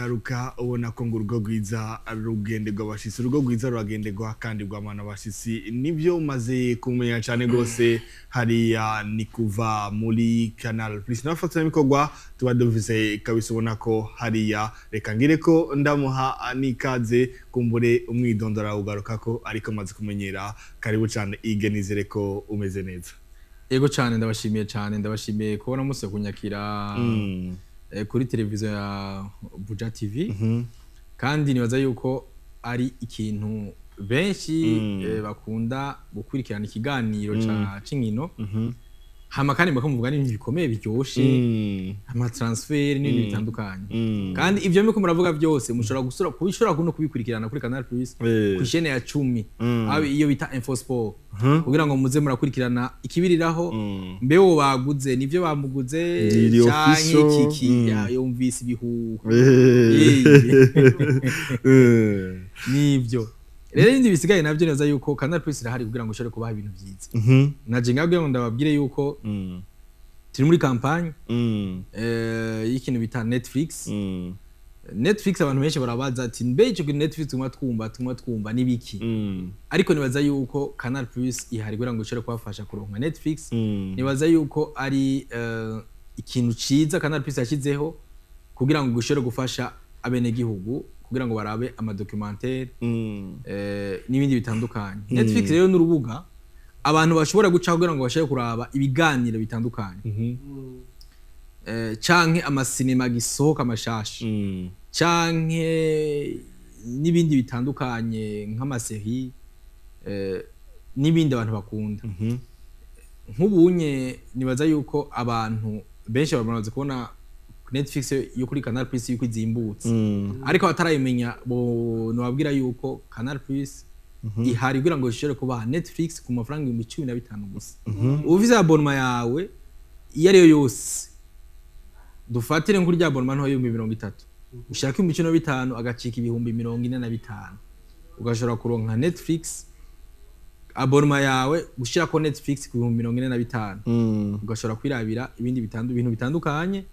Garuka ubona ko ngo urugo rwiza rugenderwa abashitsi, urugo rwiza ruragenderwa kandi rwamana abashitsi. Nibyo umaze kumenya cyane rwose. Hariya ni kuva muri Canal Plus n'abafatanyabikorwa tuba dufise kabisa. Ubona ko hariya reka ngire ko ndamuha n'ikaze, kumbure umwidondora ugaruka ko, ariko maze kumenyera. Karibu cyane Ige, nizere ko umeze neza. Ego cyane, ndabashimiye cyane, ndabashimiye kubona muse kunyakira kuri televiziyo ya Buja TV. Kandi nibaza yuko ari ikintu benshi bakunda gukurikirana, ikiganiro ca c'inkino. Hama kandi bakamuvuga n'ibintu bikomeye biryoshe, ama transfer n'ibintu bitandukanye. Kandi ivyo muriko muravuga byose mushobora gusura kubishobora kuno kubikurikirana kuri Canal Plus ku chaîne ya 10, aho iyo bita Info Sport, kugira ngo muze murakurikirana ikibiriraho. Mbe wo baguze nivyo bamuguze Ndiri canke official. iki yumvise ibihuha. Nivyo rero, ibindi bisigaye navyo neza yuko Canal Plus irahari kugira ngo ushobore kubaha ibintu vyiza. Naje ngabwira ngo ndababwire yuko turi muri campagne y'ikintu bita Netflix. Netflix, abantu benshi barabaza ati: "Mbe ico kintu Netflix tuguma twumva nibiki?" Ariko nibaza yuko Canal Plus ihari kugira ngo ishobore kubafasha kuronka Netflix. Nibaza yuko ari ikintu ciza Canal Plus yashyizeho kugira ngo gishobore gufasha abenegihugu kugira ngo barabe ama documentaire n'ibindi bitandukanye. Netflix rero n'urubuga abantu bashobora guca kugira ngo bashobore kuraba ibiganiro bitandukanye canke amasinema gisohoka amashasha canke n'ibindi bitandukanye nk'ama série n'ibindi abantu bakunda. Nk'ubunye nibaza yuko abantu benshi bamaze kubona Netflix yo kuri Canal Plus yuko izimbutse, ariko abatarayimenya bo nobabwira yuko Canal Plus ihari kugira ngo ishobore kubaha Netflix ku mafaranga 15,000 gusa. Ufise abonnement yawe iyo ariyo yose, dufatire nk'uri rya abonnement ntoya 30,000, ushaka 15,000 agacika 45,000, ugashobora kuronka Netflix, abonnement yawe gushirako Netflix ku 45,000, ugashobora kwirabira ibindi ibintu bitandukanye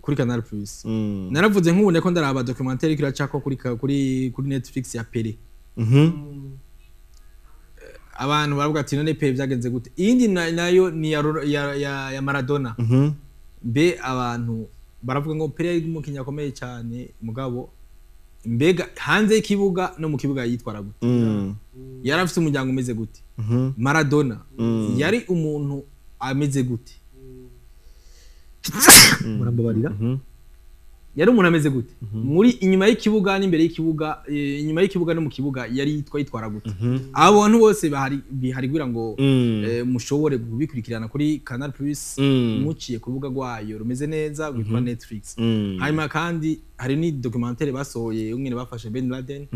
kuri Canal Plus. Naravuze nk'ubu ndiko ndaraba documentaire iriko iracako kuri Netflix ya Pele. Abantu baravuga ati: "None Pele byagenze gute?" Iyindi nayo ni ya Maradona. Mbe abantu baravuga ngo Pele yari umukinnyi akomeye cyane, mugabo mbega hanze y'ikibuga no mu kibuga yitwara gute? Yari afite umuryango umeze gute? Maradona yari umuntu ameze gute? Murambabarira. Yari umuntu ameze gute muri inyuma y'ikibuga n'imbere y'ikibuga, inyuma y'ikibuga no mu kibuga yari yitwara gute? Abo bantu bose bahari bihari kugira ngo mushobore kubikurikirana kuri Canal Plus muciye ku rubuga rwayo rumeze neza rwitwa Netflix. Hanyuma kandi hari ni documentaire basohoye umwe bafashe Ben Laden.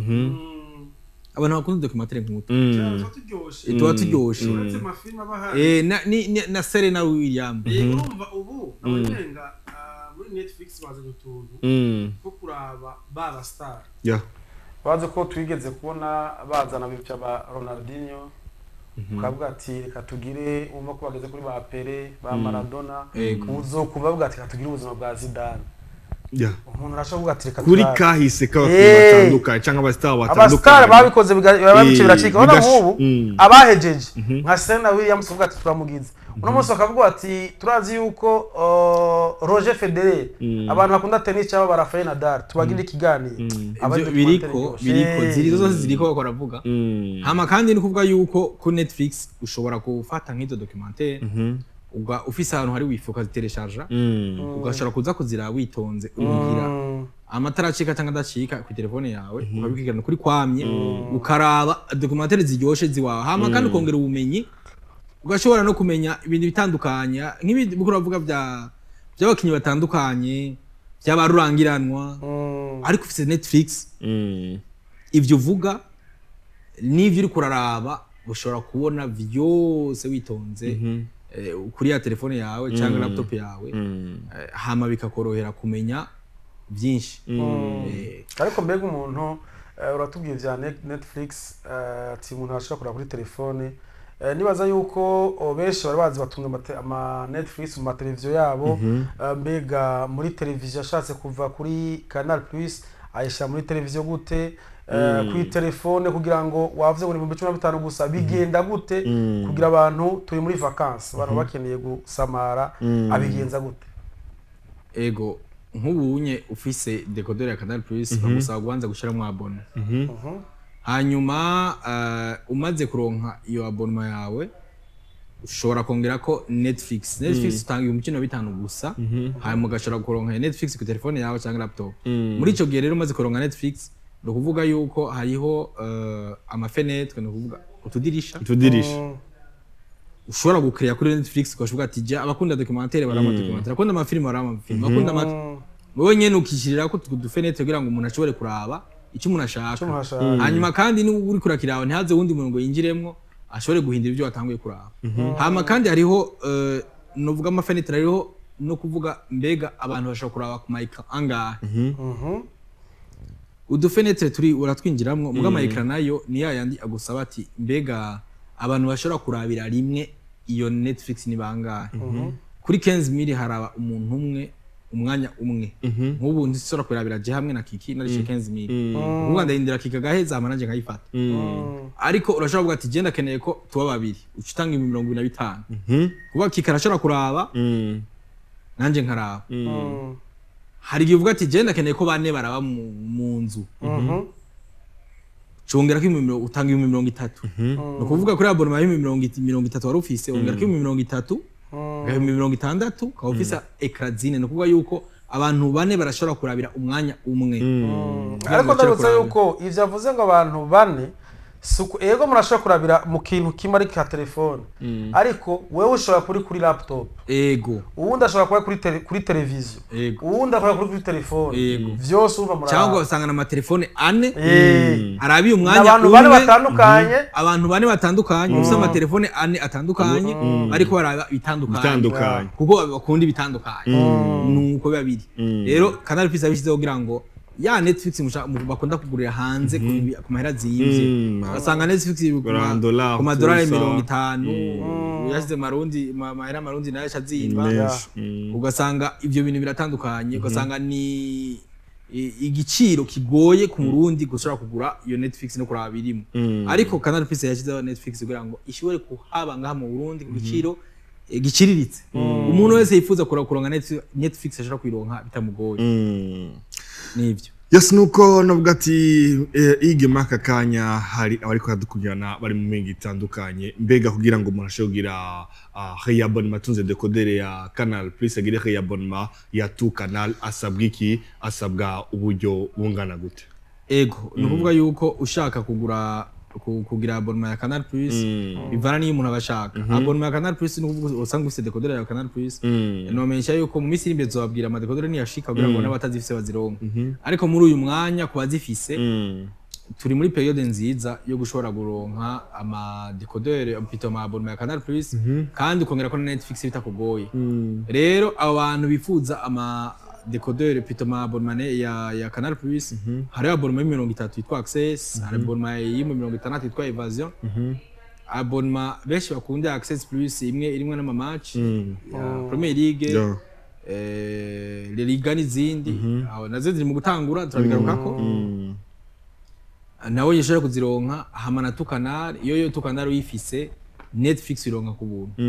Abantu bakunda documentaire nk'utu Tuba turyoshe. Tuba turyoshe. Uretse amafilime aba ahari. Na Serena Williams. Urumva ubu nawenga muri Netflix bazanye utuntu two kuraba ba star. Bazi ko twigeze kubona bazana ibintu ba Ronaldinho, ukavuga ati: "Reka tugire", wumva ko bageze kuri ba Pele, ba Maradona. Uzokumva bavuga ati: "Reka tugire ubuzima bwa Zidane." Umuntu arashobora kuvuga ati: "Reka kuri turabe." kahise k'abakinnyi batandukanye cyangwa aba star Aba star batandukanye. Babikoze bica biracika. Urabona nk'ubu abahejeje nka Serena Williams, uvuga ati: "Turamugize." Uno munsi bakavuga ati: "Turazi yuko Roger Federer, abantu bakunda tennis cyangwa ba Rafael Nadal, tubagira ikiganiro." Aba ari Ivyo biriko documentaire biriko iryoshe. Ziri zose ziriko bako baravuga. Hama kandi ni kuvuga yuko kuri Netflix ushobora gufata nk'izo documentaire, uga ufise ahantu hari wifi, ukazitereshaja, ugashobora kuza kuzira witonze uri muhira, amatara acika cyangwa adacika, ku telefone yawe ukabikurikirana kuri kwamye, ukaraba documentaire ziryoshe ziwawe. Hama kandi ukongera ubumenyi, ugashobora no kumenya ibintu bitandukanya nk'ibi uriko uravuga bya by'abakinnyi batandukanye, by'abarurangiranwa. Ariko ufise Netflix, ivyo uvuga n'ivyo uriko uraraba ushobora kubona vyose witonze kuri ya telefone yawe cyangwa laptop yawe, hama bikakorohera kumenya byinshi. Ariko mbega umuntu, uratubwiye vya Netflix, ati umuntu arashobora kuraba kuri telefone. Nibaza yuko benshi bari bazi batunga ama Netflix mu mateleviziyo yabo. Mbega muri televiziyo ashatse kuva kuri Canal Plus ayishyira muri televiziyo gute? Kuri telefone, kugira ngo wavuze ngo ni 15,000 gusa, bigenda gute? Kugira abantu, turi muri vacances, abantu bakeneye gusamara, abigenza gute? Ego, nk'ubunye ufise décodeur ya Canal Plus, bagusaba kubanza gushiramo abonnement. Hanyuma umaze kuronka iyo abonnement yawe, ushobora kongera ko Netflix. Netflix utanga 15,000 gusa, hanyuma ugashobora kuronka iyo Netflix ku telefone yawe cyangwa laptop. Muri ico gihe rero, umaze kuronka Netflix, ni ukuvuga yuko hariho ama fenêtres, ni ukuvuga utudirisha utudirisha ushobora gucréa kuri Netflix, ugashoboka ati jya abakunda documentaire barama documentaire, abakunda amafilime barama amafilime, abakunda wowe nyene ukishirira ko utwo du fenêtres kugira ngo umuntu ashobore kuraba icyo umuntu ashaka. Icyo umuntu ashaka. Hanyuma kandi niba uri kurakira, ntihaze wundi muntu ngo yinjiremwo ashobore guhindura ibyo watanguye kuraba. Hama kandi hariho novuga ama fenêtres, hariho no kuvuga mbega abantu bashobora kuraba ku ma écran angahe. Udu fenêtres turi uratwinjiramwo, muga ama écran nayo ni ya yandi agusaba ati mbega abantu bashobora kurabira rimwe iyo Netflix ni bangahe? Kuri 15,000 haraba umuntu umwe umwanya umwe. Nk'ubu ntishobora kurabira je hamwe na Kiki narishe 15,000, uvuga ndahindura Kiki agaheza, hama nanje nkayifata. Ariko urashobora kuvuga ati je ndakeneye ko tuba babiri, uca utanga 25,000, kuba Kiki arashobora kuraba, nanje nkaraba. Hari igihe uvuga ati je ndakeneye ko bane baraba mu nzu, congerako utanga 30,000. Ni ukuvuga kuri abonnement y'30,000 wari ufise, wongerako 30,000, 60,000, ukaba ufise écran zine. Ni ukuvuga yuko abantu bane barashobora kurabira umwanya umwe. Kugira Ariko ngo bashobore ndabutse kurabira. yuko ivyo avuze ngo abantu bane suku, ego, murashobora kurabira mu kintu kimwe ari ka telefone, ariko wewe ushobora kuri laptop, uwundi ashobora kuba kuri televiziyo, uwundi akora kuri telefone, vyose urumva muraraba. Cyangwa ugasanga n'amatelefone ane arabiye umwanya N'abantu bane umwe. batandukanye. Abantu bane batandukanye, ufise amatelefone ane atandukanye, bariko baraba bitandukanye, bitandukanye, kuko bakunda ibitandukanye. Nuko biba biri rero. Canal Plus yabishyizeho kugira ngo ya Netflix bakunda kugurira hanze ku mahera zimvye, ugasanga Netflix iri Dollar, ku madolari tusa. 50, uyashyize marundi, mahera marundi nayo acazimba. Menshi. Ugasanga ivyo bintu biratandukanye, ugasanga ni igiciro kigoye ku murundi gushobora kugura iyo Netflix no kuraba birimo. Ariko Canal Plus yashyizeho Netflix kugira ngo ishobore kuhaba ngaha mu Burundi ku giciro giciriritse, umuntu wese yifuza kuronka Netflix ashobora kuyironka bitamugoye. Nivyo. Yes, nuko navuga ati ige muri aka kanya hari abariko baradukurikirana bari mu mingi itandukanye. Mbega kugira ngo umuntu ashobore kugira réabonnement, atunze décodeur ya Canal Plus, agire réabonnement ya tout Canal, asabwa iki? Asabwa uburyo bungana gute? Ego, ni ukuvuga yuko ushaka kugura kugira abonnement ya Canal Plus, bivana n'iyo umuntu aba ashaka abonnement ya Canal Plus. Ni ukuvuga usanga ufise décodeur ya Canal Plus. Nomenyesha yuko mu minsi iri imbere tuzobabwira ama décodeur niyashika, kugira ngo n'abatazifise bazironke. Ariko muri uyu mwanya, ku bazifise, turi muri période nziza yo gushobora guronka ama décodeur, plutôt ama abonnement ya Canal Plus, kandi ukongera ko na Netflix bitakugoye. Rero abo bantu bifuza ama décodeur, plutôt ama abonnement ya Canal Plus, hariho abonnement y'30 yitwa Access, hari abonnement y'60 yitwa Evasion. Abonnement benshi bakunda Access Plus, imwe irimwe n'ama match ya Premier League, La Liga n'izindi. Aho nazo ziri mu gutangura, turabigarukako. Nawe yishobora kuzironka. Hama na tout Canal, iyo yo tout Canal uyifise, Netflix ironka ku buntu.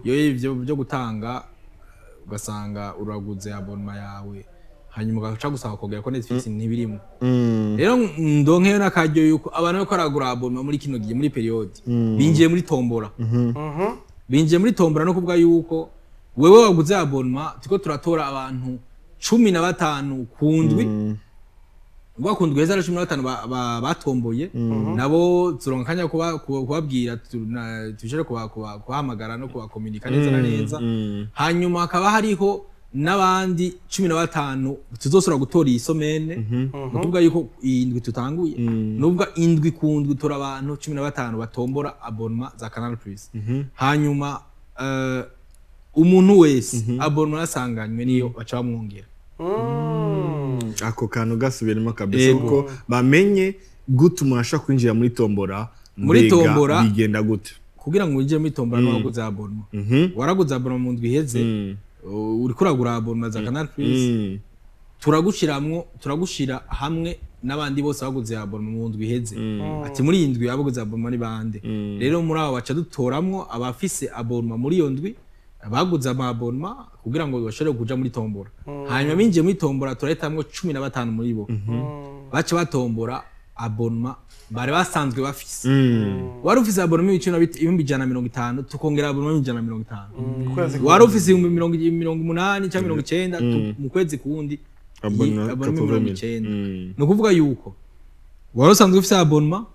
Iyo ivyo byo gutanga, ugasanga uraguze abonnement yawe, hanyuma ugaca gusaba kongera ko Netflix, ntibirimo. Rero ndonkeyo n'akaryo yuko abantu bariko baragura abonnement muri kino gihe, muri période, binjiye muri tombora. Binjiye muri tombora, no kuvuga yuko wewe waguze abonnement, turiko turatora abantu 15 ku ndwi. Ubwo ku ndwi heza ari 15 batomboye, nabo turonka akanya kubabwira, tushobore kubahamagara no kubakominika neza na neza. Hanyuma hakaba hariho n'abandi 15 tuzosubira gutora iyi semaine. Ni ukuvuga yuko iyi ndwi tutanguye, ni ukuvuga indwi ku ndwi tora abantu 15 batombora abonnement za Canal Plus. Hanyuma umuntu wese abonnement yasanganywe niyo baca bamwongera. Ako kantu gasubiremo kabisa. Yego. Kuko bamenye gute umuntu ashobora kwinjira muri tombora? Muri Mbega tombora- bigenda gute? Kugira ngo winjire muri tombora n'uwaguze abonnement, waraguze abonnement mu ndwi iheze, uriko uragura abonnement za Canal Plus, turagushiramwo, turagushira hamwe n'abandi bose baguze abonnement mu ndwi iheze. Ati muri iyi ndwi abaguze abonnement ni bande? Rero muri abo baca dutoramwo abafise abonnement muri iyo ndwi, baguze ama abonnement kugira ngo bashobore kuja muri tombora. Hanyuma binjiye muri tombora, turahitamwo 15 muri bo, baca batombora abonnement bari basanzwe bafise. Wari ufise abonnement 150,000, tukongera abonnement 150,000. Kwezi. Wari ufise 80,000 cyangwa 90 mu kwezi kuwundi Abonnement abonnement 90. 80,000. Ni ukuvuga yuko wari usanzwe ufise abonnement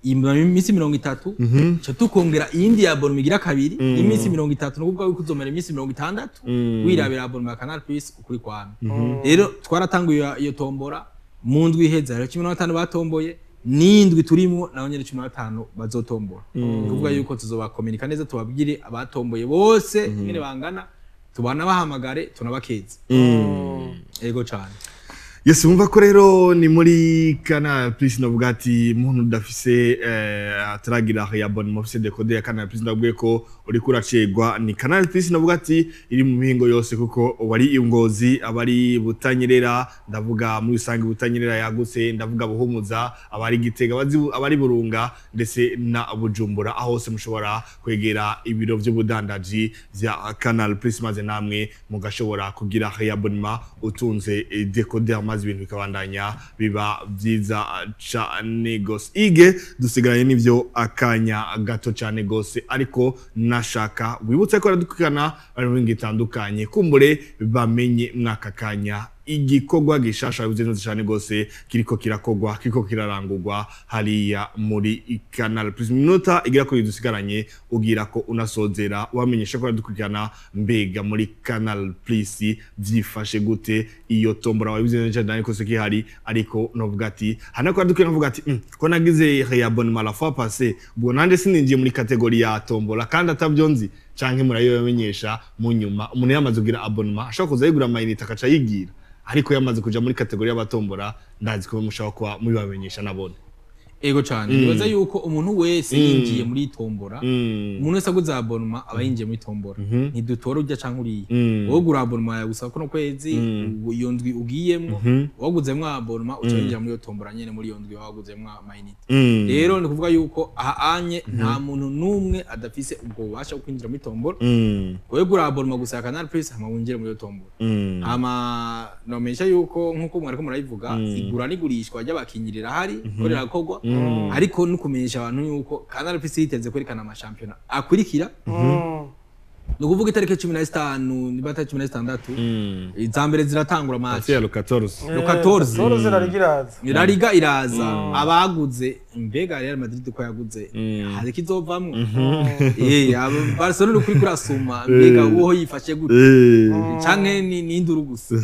iminsi 30, ca tukongera iyindi abonnement igira kabiri iminsi 30. Ni ukuvuga yuko uzomara iminsi 60 wirabira abonnement ya Canal Plus ukuri kwame. Rero twaratanguye iyo tombora mu ndwi iheze, hariho 15 batomboye, n'indwi turimwo naho nyene 15 bazotombora. Ni ukuvuga yuko tuzobakominika neza, tubabwire abatomboye bose ingene bangana, tubanabahamagare, tunabakeze. Ego cane. Yes, wumva ko rero ni muri Canal Plus. Navuga ati muntu udafise ataragira abonnement, ufise décodeur ya Canal Plus, ndabwiye ko uriko uracegwa. Ni Canal Plus navuga ati iri mu mihingo yose, kuko wari Ingozi, abari Butanyerera, ndavuga muri rusange Butanyerera yagutse, ndavuga Buhumuza, abari Gitega, abari Burunga ndetse na Bujumbura, aho hose mushobora kwegera ibiro by'ubudandaji vya Canal Plus, maze namwe mugashobora kugira abonnement utunze décodeur, maze ibintu bikabandanya biba vyiza cane gose. Ige dusigaranye n'ivyo akanya gato cane gose, ariko nashaka wibutse ko aradukurikirana bari mu mihingo itandukanye, kumbure bamenye mwaka kanya igikorwa gishasha bivuze neza cane gose kiriko kirakogwa, kiriko kirarangurwa hariya muri Canal Plus. Minota igera kuri dusigaranye, ugira ko unasozera wamenyesha ko aradukurikirana, mbega muri Canal Plus vyifashe gute? Iyo tombora wabivuze neza cyane ko kihari, ariko novuga ati hana ko aradukurikirana avuga ati ko nagize réabonnement la fois passée, ubwo nanje sininjiye muri catégorie ya tombola kandi atabyo nzi? Canke murayobamenyesha mu nyuma? Umuntu yamaze kugira abonnement ashobora kuza yigura ama unité akaca yigira, ariko yamaze kuja muri catégorie y'abatombora, ndazi ko mushobora kuba mubibamenyesha nabone. Ego cane. Nibaza yuko umuntu wese yinjiye muri tombora, umuntu wese aguze abonnement aba yinjiye muri tombora. Ntidutora urya canke uriya. Wowe gura abonnement yawe gusa kuno kwezi, iyo ndwi ugiyemwo waguzemwo abonnement, uca winjira muri iyo tombora nyene muri iyo ndwi waguzemwo ama unité. Rero ni kuvuga yuko aha anye nta muntu n'umwe adafise ubwo bubasha bwo kwinjira muri tombora. Wowe gura abonnement gusa ya Canal Plus, hama winjire muri iyo tombora. Hama nomenyesha yuko nkuko mwariko murabivuga, igura n'igurishwa ry'abakinyi rirahari ko rirakorwa, ariko no kumenyesha abantu yuko Canal Plus yiteze kwerekana amashampiyona akurikira. Ni ukuvuga itariki 15, niba atari 16, iza mbere ziratangura match. Ya le 14. Le 14. 14 La Liga iraza. La Liga iraza. Abaguze, mbega Real Madrid ko yaguze, hari ikizovamwo? Barcelona kuri kurasuma, mbega uwo yifashe gute? Canke ni induru gusa?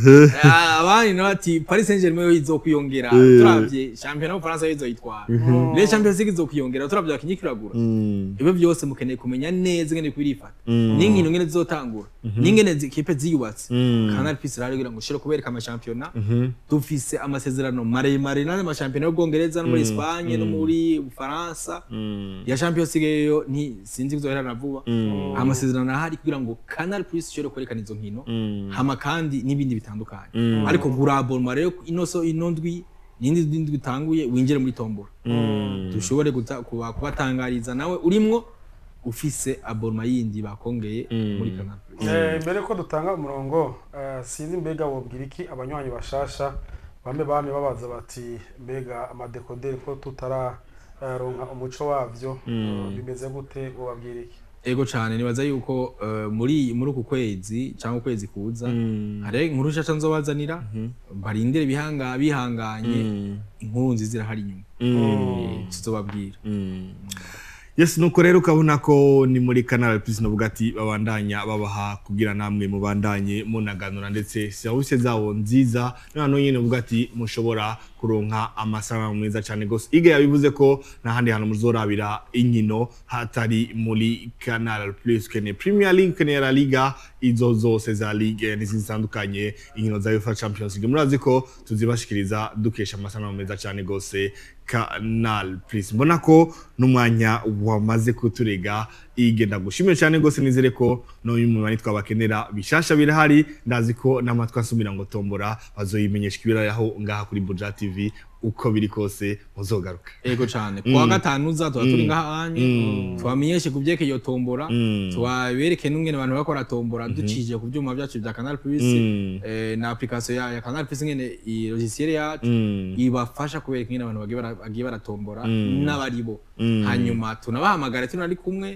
Abandi nabo ati Paris Saint-Germain yo izokwiyongera, turavye championnat y'Ubufaransa yo izoyitwara, rero Champions League izokwiyongera, turavye abakinyi kiragura. Ibyo byose mukeneye kumenya neza ingene kubirifata, n'inkino ngene zizotangura, n'ingene ikipe ziyubatse. Canal Plus rero kugira ngo ushobore kubereka amashampiyona, dufise amasezerano maremare n'andi mashampiyona y'Ubwongereza no muri Espagne no muri Bufaransa. Ya Champions League yo nti sinzi kuzohera na vuba. Amasezerano ahari kugira ngo Canal Plus ishobore kwerekana izo nkino, hama kandi n'ibindi bitandukanye. Ariko gura abonnement rero ino so ino ndwi n'indi ndwi itanguye, winjire muri tombora, dushobore kubatangariza nawe urimwo ufise abonnement yindi bakongeye muri Canal Plus. Mbere ko dutanga umurongo, sinzi mbega wobwira iki abanywanyi bashasha bamwe bamwe babaza bati mbega ama décodeur ko tutararonka umuco wavyo, bimeze gute? Wobabwira iki? Ego cane. Nibaza yuko muri uku kwezi cyangwa ukwezi kuza hari inkuru nshasha nzobazanira. Barindire bihanga bihanganye, inkuru nziza irahari inyuma. Tuzobabwira. Yes, nuko rero ukabona ko ni muri Canal Plus, novuga ati babandanya babaha kugira namwe mubandanye munaganura ndetse service zabo nziza. None nyine uvuga ati mushobora. kuronka amasanamu meza cyane gose. Ige yabivuze ko n'ahandi hantu muzorabira inkino hatari muri Canal Plus, kene Premier League, kene La Liga, izo zose za ligue n'izindi zitandukanye, inkino za UEFA Champions League murazi ko tuzibashikiriza dukesha amasanamu meza cyane gose Canal Plus. Mbona ko n'umwanya wamaze kuturega. Igenda gushimira cyane gose, nizere ko no mu twabakenera bishasha birahari, ndazi ko n'amatwi asubira ngo tombora bazoyimenyesha ibiraho ngaha kuri Buja TV uko biri kose muzogaruka. Ego cyane kuwa gatanu uza tuba turi ngaha anye twamenyeshe kubyeke iyo tombora, twabereke n'ungene abantu bakora tombora ducije ku byuma byacu bya Canal Plus na application ya Canal Plus ngene i logiciel yacu ibafasha kubereka ingene abantu bagiye baratombora n'abaribo, hanyuma tunabahamagara tunari kumwe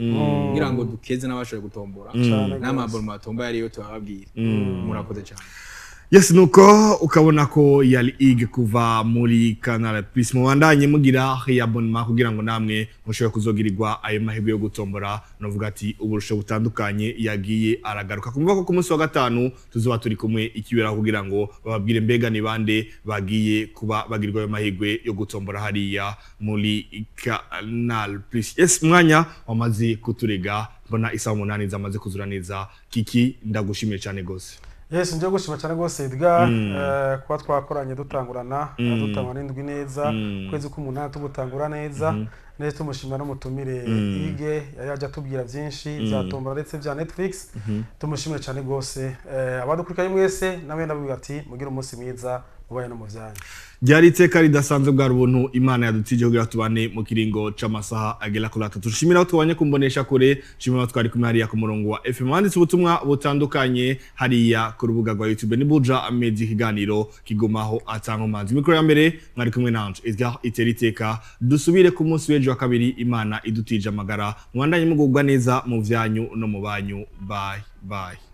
kugira ngo dukeze n'abashoboye gutombora n'amaboro matomba yariyo tubababwira. Murakoze cyane. Yes, nuko ukabona ko yari ige kuva muri Canal Plus. Mubandanye mugira abonnement kugira ngo namwe mushobore kuzogirirwa ayo mahirwe yo gutombora. Novuga ati uburusho butandukanye yagiye aragaruka. Kumva ko ku munsi wa gatanu tuzoba turi kumwe ikibera kugira ngo bababwire mbega ni bande bagiye kuba bagirwa ayo mahirwe yo gutombora hariya muri Canal Plus. Yes, mwanya wamaze kuturega, mbona isaha 8 zamaze kuzura neza. Kiki, ndagushimiye cyane gose. Yes, nje gushima cyane gose Edgar, kuba twakoranye dutangurana dutangura indwi neza, kwezi k'umunani tugutangura neza neza. Tumushimira n'umutumire Ige yari aje atubwira byinshi bya tombora ndetse bya Netflix. Tumushimire cyane gose. Abadukurikiranye mwese nawe ndababwira ati mugire umunsi mwiza ubaye no mu byanyu. Ryari iteka ridasanzwe bwa rubuntu Imana yadutije kugira tubane mu kiringo c'amasaha agera kuri 3. Shimira tubanye kumbonesha kure, shimira twari kumwe hariya ku murongo wa FM, wanditse ubutumwa butandukanye hariya ku rubuga rwa YouTube ni Buja Media, ikiganiro kigumaho atankomanzi. Mikoro ya mbere mwari kumwe nanje Edgar Iteriteka. Dusubire ku munsi w'ejo wa kabiri Imana idutije amagara. Mwandanye mugubwa neza mu vyanyu no mu banyu. Bye bye.